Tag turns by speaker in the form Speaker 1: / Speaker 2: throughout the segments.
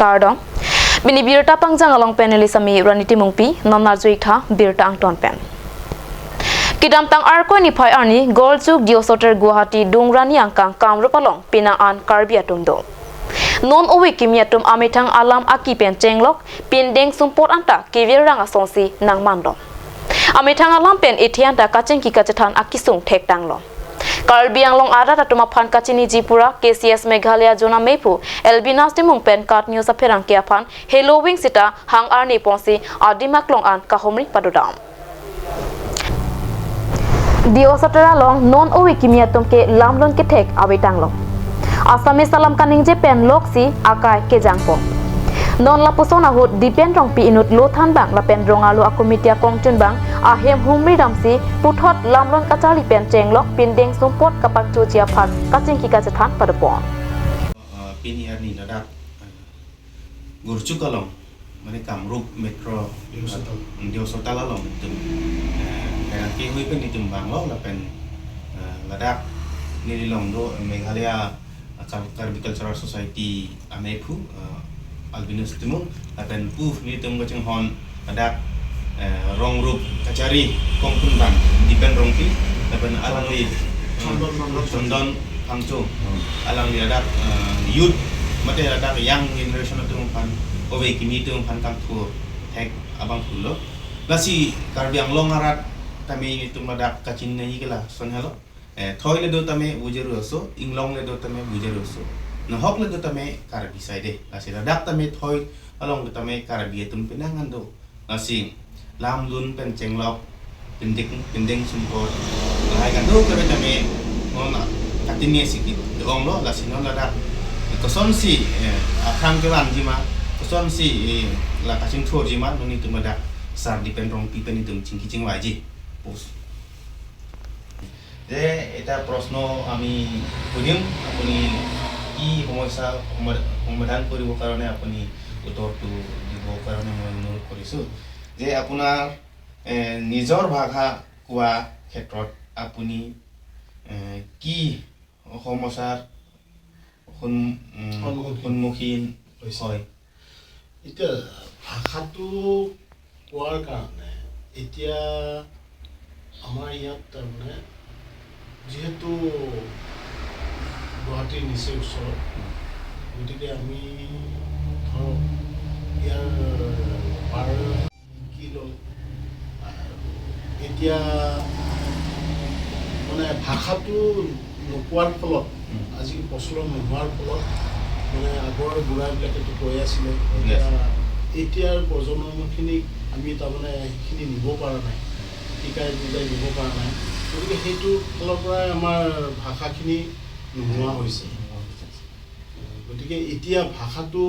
Speaker 1: Kardong bini birta pangjang along panelist ami Raniti Mungpi nomnar juikha birta angton pen kidam tang arko ni phai arni golchuk diosoter Guwahati Dungrani angkang Kamrupalong pina an Karbi atumdo non owe kimiatum amithang alam aki pen chenglok pin deng sumpot anta kivir ranga songsi nang mando amithang alam pen ithian ta kaching ki kachathan akisung thek tanglo Karbi Anglong ara tatuma phan kachini Jipura KCS Meghalaya jona meipu Elbinas timung pen kat news apherang kia phan Halloween sita hang arni ponsi adimaklong an kahomri padudam diosatara long non owe kimiatum ke lamlon ke thek awetanglo Assamese salam kaning je pen loksi akai ke jangpo non lapusona hut dipen rong pi inut lothan bang lapen rongalu akomitia kongchun bang ahem humri ramsi puthot lamlon kachali pen chenglok pindeng sumpot kapak chuchia phan kaching ki kachathan padpon
Speaker 2: pini arni nadak gurchukalong mane Kamrup metro diosotalalong tum ki hui pen tum banglo lapen ladak nililong do Meghalaya Karbi Cultural Society amepu albinus timung lapen puf ni tum gacheng hon ladak rongrup kachari kongkun bang dipen rongpi lapen alangli Chondon Phangcho alangli ladak youth mate ladak young generation tum phan ove kimi tum phan kang thu thek abang phulo lasi Karbi Anglong arat tami tum ladak kachin nei kela sonhalo thoi le do tame bujeru aso inglong le do tame bujeru aso nahok le do tame Karbi side lasi ladak tame thoi along le tame Karbi tum pinangan do lasi lam lun pen chenglok pending pending sumpot lahai kan do kebe tame nona katini sikit ong lo lasi non ladak koson si akhang kelan jima koson si la kacing thor jima noni tum ladak sar di pen rong pi pen tum chingki chingwai ji post যে এটা প্ৰশ্ন আমি সুধিম আপুনি কি সমস্যা সমাধান কৰিবৰ কাৰণে আপুনি উত্তৰটো দিবৰ কাৰণে মই অনুৰোধ কৰিছোঁ যে আপোনাৰ নিজৰ ভাষা কোৱা ক্ষেত্ৰত আপুনি কি সমস্যাৰ সন্মুখীন হয়।
Speaker 3: এতিয়া ভাষাটো কোৱাৰ কাৰণে এতিয়া আমাৰ ইয়াত তাৰমানে যিহেতু গুৱাহাটীৰ নিচেই ওচৰত, গতিকে আমি ধৰক ইয়াৰ পাৰ কি ল'লে আৰু এতিয়া মানে ভাষাটো নোকোৱাৰ ফলত আজি প্ৰচলন নোহোৱাৰ ফলত মানে আগৰ বুঢ়াবিলাকেতো কৈ আছিলে, এতিয়া এতিয়াৰ প্ৰজন্মখিনিক আমি তাৰমানে সেইখিনি নিব পৰা নাই, শিকাই বুজাই নিব পৰা নাই, গতিকে সেইটো ফালৰ পৰাই আমাৰ ভাষাখিনি নোহোৱা হৈছে। গতিকে এতিয়া ভাষাটো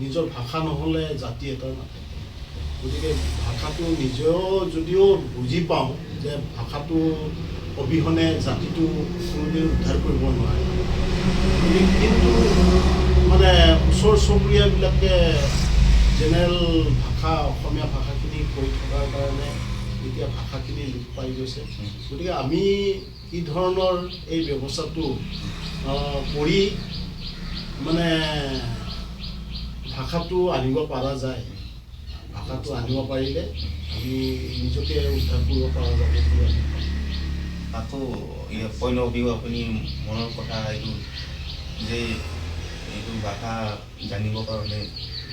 Speaker 3: নিজৰ ভাষা নহ'লে জাতি এটা নাথাকে, গতিকে ভাষাটো নিজেও যদিও বুজি পাওঁ যে ভাষাটো অবিহনে জাতিটো কোনোদিন উদ্ধাৰ কৰিব নোৱাৰে, কিন্তু মানে ওচৰ চুবুৰীয়াবিলাকে জেনেৰেল ভাষা অসমীয়া ভাষাখিনি কৈ থকাৰ কাৰণে এতিয়া ভাষাখিনি লোপ পাই গৈছে। গতিকে আমি কি ধৰণৰ এই ব্যৱস্থাটো কৰি মানে ভাষাটো আনিব পৰা যায়, ভাষাটো আনিব পাৰিলে আমি নিজকে উদ্ধাৰ কৰিব পৰা যাব বুলি আমি ভাবোঁ।
Speaker 2: আকৌ পইণ্ট অফ ভিউ আপুনি মনৰ কথা এইটো যে এইটো ভাষা জানিবৰ কাৰণে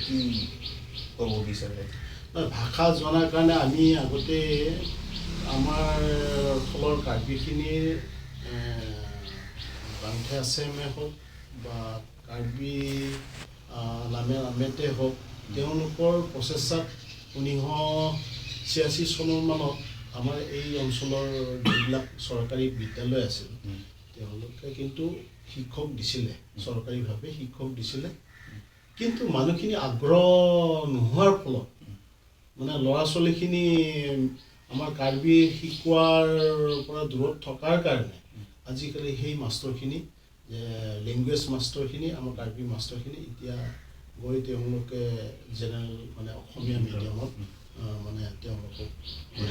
Speaker 2: কি ক'ব বিচাৰে?
Speaker 3: ভাষা জনাৰ কাৰণে আমি আগতে আমাৰ থলৰ কাৰ্বিখিনিৰ বাংঠে আছেমে হওক বা কাৰ্বি নামে নামেতে হওক, তেওঁলোকৰ প্ৰচেষ্টাত 1986 চনৰ মানত আমাৰ এই অঞ্চলৰ যিবিলাক চৰকাৰী বিদ্যালয় আছিল তেওঁলোকে কিন্তু শিক্ষক দিছিলে, চৰকাৰীভাৱে শিক্ষক দিছিলে, কিন্তু মানুহখিনি আগ্ৰহ নোহোৱাৰ ফলত মানে ল'ৰা ছোৱালীখিনি আমাৰ কাৰ্বি শিকোৱাৰ পৰা দূৰত থকাৰ কাৰণে আজিকালি সেই মাষ্টৰখিনি যে লেংগুৱেজ মাষ্টৰখিনি আমাৰ কাৰ্বি মাষ্টৰখিনি এতিয়া গৈ তেওঁলোকে জেনেৰেল মানে অসমীয়া মিডিয়ামত মানে তেওঁলোকক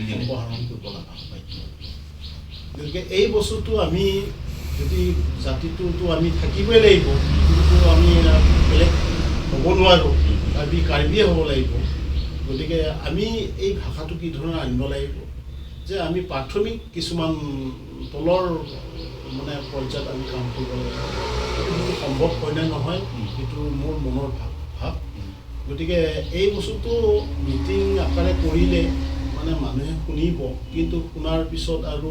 Speaker 3: সম্প্ৰসাৰণ কৰিব লগা হয়। গতিকে এই বস্তুটো আমি যদি জাতিটোতো আমি থাকিবই লাগিব, কিন্তু আমি বেলেগ হ'ব হ'ব নোৱাৰোঁ, কাৰ্বি কাৰ্বিয়ে হ'ব লাগিব। গতিকে আমি এই ভাষাটো কি ধৰণে আনিব লাগিব যে আমি প্ৰাথমিক কিছুমান তলৰ মানে পৰ্যায়ত আমি কাম কৰিব লাগিব। সেইটো সম্ভৱ হয়নে নহয় সেইটো মোৰ মনৰ ভাৱ। গতিকে এই বস্তুটো মিটিং আকাৰে কৰিলে মানে মানুহে শুনিব, কিন্তু শুনাৰ পিছত আৰু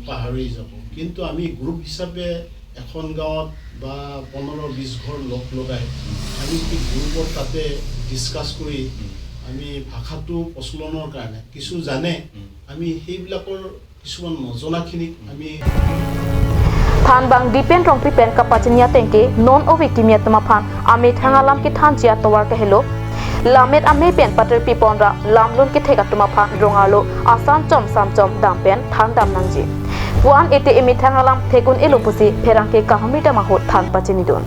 Speaker 3: পাহৰি যাব। কিন্তু আমি গ্ৰুপ হিচাপে এখন গাঁৱত বা 15-20 ঘৰ লগ লগাই আমি যদি গ্ৰুপত তাতে ডিছকাছ কৰি আমি ভাষাটো প্ৰচলনৰ কাৰণে কিছু জানে, আমি সেইবিলাকৰ কিছুমান নজনাখিনিক আমি
Speaker 1: than bang dipen rongpi pen kapachinia tengke non ovikimia tama phan ame thangalam ki than chia towar ke hello lamet ame pen pater piponra lamlon ki theka tuma phan rongalo asam chom sam chom dam pen than dam nangji puan ete emi thangalam thekun elupusi pherangke kahamita mahot than pachini don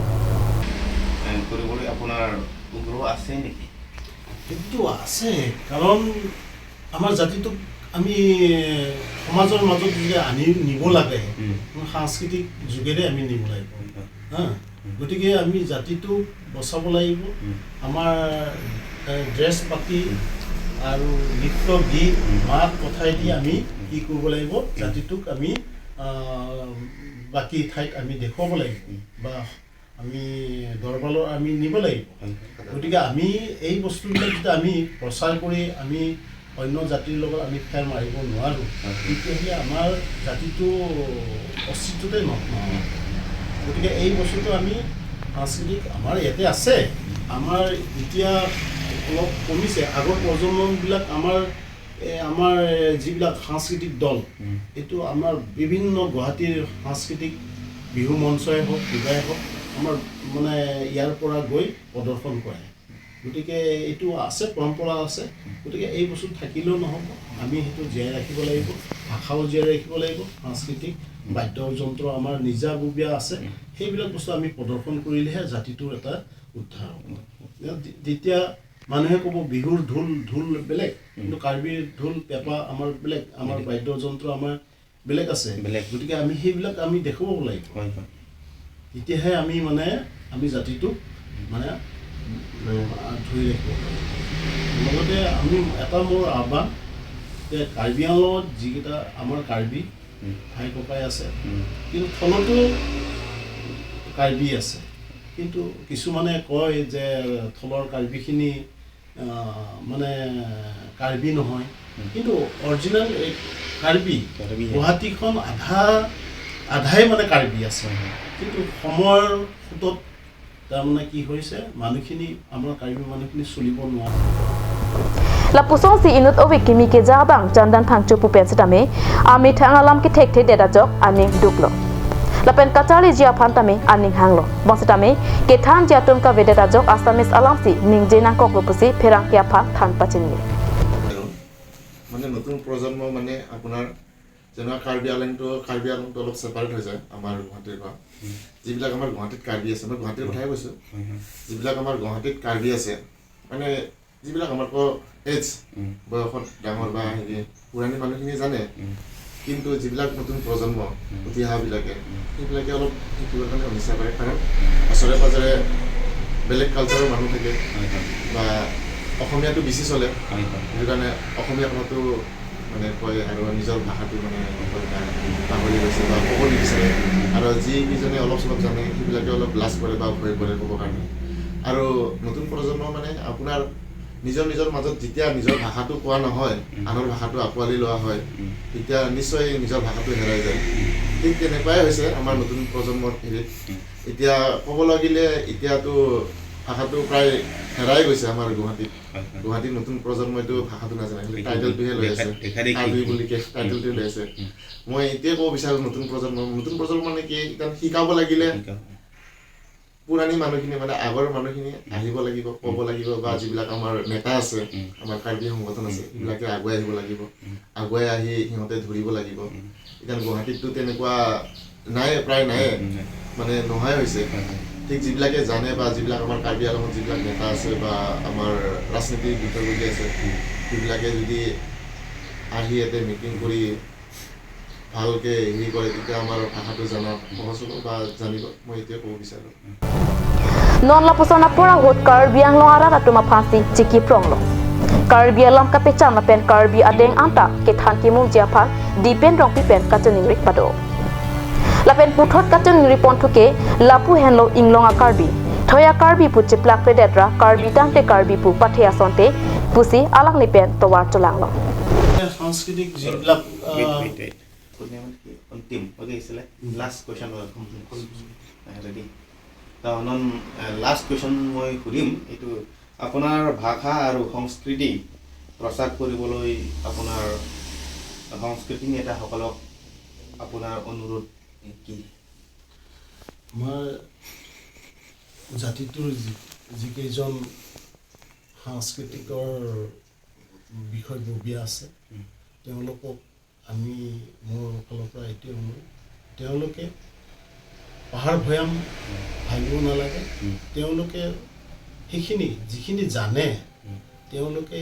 Speaker 2: কৰিবলৈ আপোনাৰ উগ্ৰ আছে নেকি?
Speaker 3: সেইটো আছে, কাৰণ আমাৰ জাতিটোক আমি সমাজৰ মাজত যদি আনি নিব লাগে, সাংস্কৃতিক যুগেৰে আমি নিব লাগিব। হা, গতিকে আমি জাতিটোক বচাব লাগিব। আমাৰ ড্ৰেছ পাতি আৰু নৃত্য গীত মাত কথাই দি আমি কি কৰিব লাগিব, জাতিটোক আমি বাকী ঠাইত আমি দেখুৱাব লাগিব বা আমি দৰবাৰৰ আমি নিব লাগিব। গতিকে আমি এই বস্তুবিলাক যেতিয়া আমি প্ৰচাৰ কৰি আমি অন্য জাতিৰ লগত আমি ফেৰ মাৰিব নোৱাৰোঁ, তেতিয়াহ'লে আমাৰ জাতিটো অস্তিত্বতে নহয়। গতিকে এই বস্তুটো আমি সাংস্কৃতিক আমাৰ ইয়াতে আছে, আমাৰ এতিয়া অলপ কমিছে। আগৰ প্ৰজন্মবিলাক আমাৰ আমাৰ যিবিলাক সাংস্কৃতিক দল, এইটো আমাৰ বিভিন্ন গুৱাহাটীৰ সাংস্কৃতিক বিহু মঞ্চই হওক কিবাই হওক, আমাৰ মানে ইয়াৰ পৰা গৈ প্ৰদৰ্শন কৰে। গতিকে এইটো আছে, পৰম্পৰা আছে। গতিকে এই বস্তু থাকিলেও নহ'ব, আমি সেইটো জীয়াই ৰাখিব লাগিব, ভাষাও জীয়াই ৰাখিব লাগিব, সাংস্কৃতিক বাদ্যযন্ত্ৰ আমাৰ নিজাববীয়া আছে, সেইবিলাক বস্তু আমি প্ৰদৰ্শন কৰিলেহে জাতিটোৰ এটা উদ্ধাৰ হ'ব। তেতিয়া মানুহে ক'ব বিহুৰ ঢোল ঢোল বেলেগ, কিন্তু কাৰ্বিৰ ঢোল পেঁপা আমাৰ বেলেগ, আমাৰ বাদ্যযন্ত্ৰ আমাৰ বেলেগ আছে। গতিকে আমি সেইবিলাক আমি দেখুৱাব লাগিব, তেতিয়াহে আমি মানে আমি জাতিটোক মানে ধৰি ৰাখিব পাৰিম। লগতে আমি এটা মোৰ আহ্বান যে কাৰ্বি আংলঙত যিকেইটা আমাৰ কাৰ্বি ভাই ককাই আছে, কিন্তু থলতো কাৰ্বি আছে, কিন্তু কিছুমানে কয় যে থলৰ কাৰ্বিখিনি মানে কাৰ্বি নহয়, কিন্তু অৰিজিনেল কাৰ্বি গুৱাহাটীখন আধাই মানে কাৰ্বি আছে। কিন্তু সময়ৰ সোঁতত তাৰমানে কি হৈছে, মানুহখিনি আমাৰ কাৰ্বি মানুহখিনি চলিব নোৱাৰে।
Speaker 1: Lapusong si inut ovikimi ke jabang chandan thangchu pupen sitame ami thangalam ki thek the deda jok aning duklo lapen kachali jia phantame aning hanglo bongsitame ke than jia tumka vededa jok Assamese alam si ningje nang koklopusi pherang kya pha than pachinni।
Speaker 4: মানে নতুন প্ৰজন্ম মানে আপোনাৰ যেনেকুৱা কাৰ্বি আংলংটো অলপ separate হৈ যায় আমাৰ গুৱাহাটীৰ পৰা। যিবিলাক আমাৰ গুৱাহাটীত কাৰ্বি আছে, মই গুৱাহাটীৰ কথাই কৈছোঁ, যিবিলাক আমাৰ গুৱাহাটীত কাৰ্বি আছে মানে যিবিলাক আমাৰ এজ বয়সত ডাঙৰ বা হেৰি পুৰণি মানুহখিনি জানে, কিন্তু যিবিলাক নতুন প্ৰজন্ম উঠি অহাবিলাকে সেইবিলাকে অলপ শিকিবৰ কাৰণে অনিচ্ছা কৰে। কাৰণ ওচৰে পাজৰে বেলেগ কালচাৰৰ মানুহ থাকে বা অসমীয়াটো বেছি চলে, সেইটো কাৰণে অসমীয়া কথাটো মানে কয় আৰু নিজৰ ভাষাটো মানে পাহৰি গৈছে বা ক'ব নিবিচাৰে। আৰু যিকেইজনে অলপ চলপ জানে সেইবিলাকে অলপ লাজ কৰে বা ভয় কৰে ক'বৰ কাৰণে। আৰু নতুন প্ৰজন্ম মানে আপোনাৰ নিজৰ নিজৰ মাজত যেতিয়া নিজৰ ভাষাটো কোৱা নহয়, আনৰ ভাষাটো আঁকোৱালি লোৱা হয়, তেতিয়া নিশ্চয় নিজৰ ভাষাটো হেৰাই যায়। ঠিক তেনেকুৱাই হৈছে আমাৰ নতুন প্ৰজন্মৰ হেৰিত। এতিয়া ক'ব লাগিলে এতিয়াতো ভাষাটো প্ৰায় হেৰাই গৈছে আমাৰ গুৱাহাটীত। গুৱাহাটীৰ নতুন প্ৰজন্মইতো ভাষাটো নাজানে, খালি টাইটেলটোহে লৈ আছে, কাৰ্বি বুলি টাইটেলটোহে লৈ আছে। মই এতিয়াই ক'ব বিচাৰোঁ নতুন প্ৰজন্ম মানে কি, কাৰণ শিকাব লাগিলে পুৰণি মানুহখিনি মানে আগৰ মানুহখিনি আহিব লাগিব, ক'ব লাগিব, বা যিবিলাক আমাৰ নেতা আছে, আমাৰ কাৰ্বি সংগঠন আছে, সেইবিলাকে আগুৱাই আহিব লাগিব, আগুৱাই আহি সিহঁতে ধৰিব লাগিব। এতিয়া গুৱাহাটীততো তেনেকুৱা নাই, প্ৰায় নাই, মানে নোহোৱাই হৈছে। ঠিক যিবিলাকে জানে বা যিবিলাক আমাৰ কাৰ্বি আংলঙত যিবিলাক নেতা আছে বা আমাৰ ৰাজনীতিৰ বিষয়ববীয়া আছে, সেইবিলাকে যদি আহি ইয়াতে মিটিং কৰি ভালকৈ হেৰি কৰে, তেতিয়া আমাৰ ভাষাটো জনা সহজ হ'ব বা জানিব। মই এইটোৱে ক'ব বিচাৰোঁ।
Speaker 1: Non la pusana pora hot Karbi Anglong ara tuma phansi chiki pronglo Karbi alam ka pechan la pen Karbi adeng anta ke than ki mung jia phan dipen rong pi pen kachening rik pado la pen puthot kachening ri pon thuke lapu henlo inglong a Karbi thoya Karbi pu chiplak pe detra Karbi tangte Karbi pu pathia sonte pusi alang ni pen towar cholanglo
Speaker 3: সাংস্কৃতিক যিবিলাক
Speaker 2: অন্তিম last question ready. Last question মই সুধিম, এইটো আপোনাৰ ভাষা আৰু সংস্কৃতি প্ৰচাৰ কৰিবলৈ আপোনাৰ সংস্কৃতি নেতাসকলক আপোনাৰ অনুৰোধ কি?
Speaker 3: আমাৰ জাতিটোৰ যিকেইজন সাংস্কৃতিকৰ বিষয়ববীয়া আছে তেওঁলোকক আমি মোৰ ফালৰ পৰা এইটোৱে অনুৰোধ, তেওঁলোকে পাহাৰ ভৈয়াম ভাবিব নালাগে, তেওঁলোকে সেইখিনি যিখিনি জানে তেওঁলোকে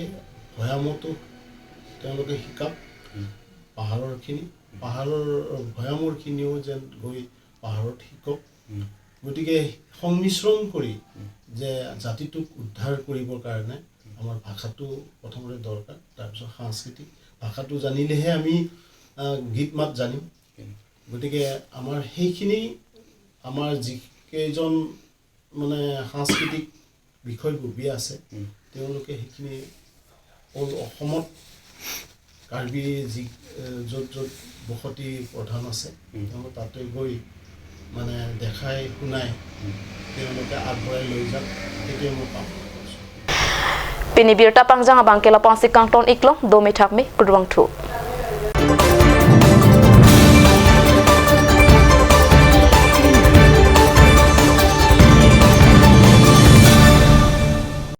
Speaker 3: ভৈয়ামতো তেওঁলোকে শিকাওক, পাহাৰৰখিনি পাহাৰৰ ভৈয়ামৰখিনিও যেন গৈ পাহাৰত শিকক। গতিকে সংমিশ্ৰণ কৰি যে জাতিটোক উদ্ধাৰ কৰিবৰ কাৰণে আমাৰ ভাষাটো প্ৰথমতে দৰকাৰ, তাৰপিছত সাংস্কৃতিক ভাষাটো জানিলেহে আমি গীত মাত জানিম। গতিকে আমাৰ সেইখিনি আমাৰ যিকেইজন মানে সাংস্কৃতিক বিষয়ববীয়া আছে তেওঁলোকে সেইখিনি অল অসমত কাৰ্বি যি য'ত য'ত বসতি প্ৰধান আছে তেওঁলোক তাতে গৈ মানে দেখাই শুনাই তেওঁলোকে আগবঢ়াই লৈ যাওক, সেইটোৱে মই কামনা কৰিছোঁ।
Speaker 1: Pini birta pangjang abang kela pangsi kangton iklong do methak me kudwang thu.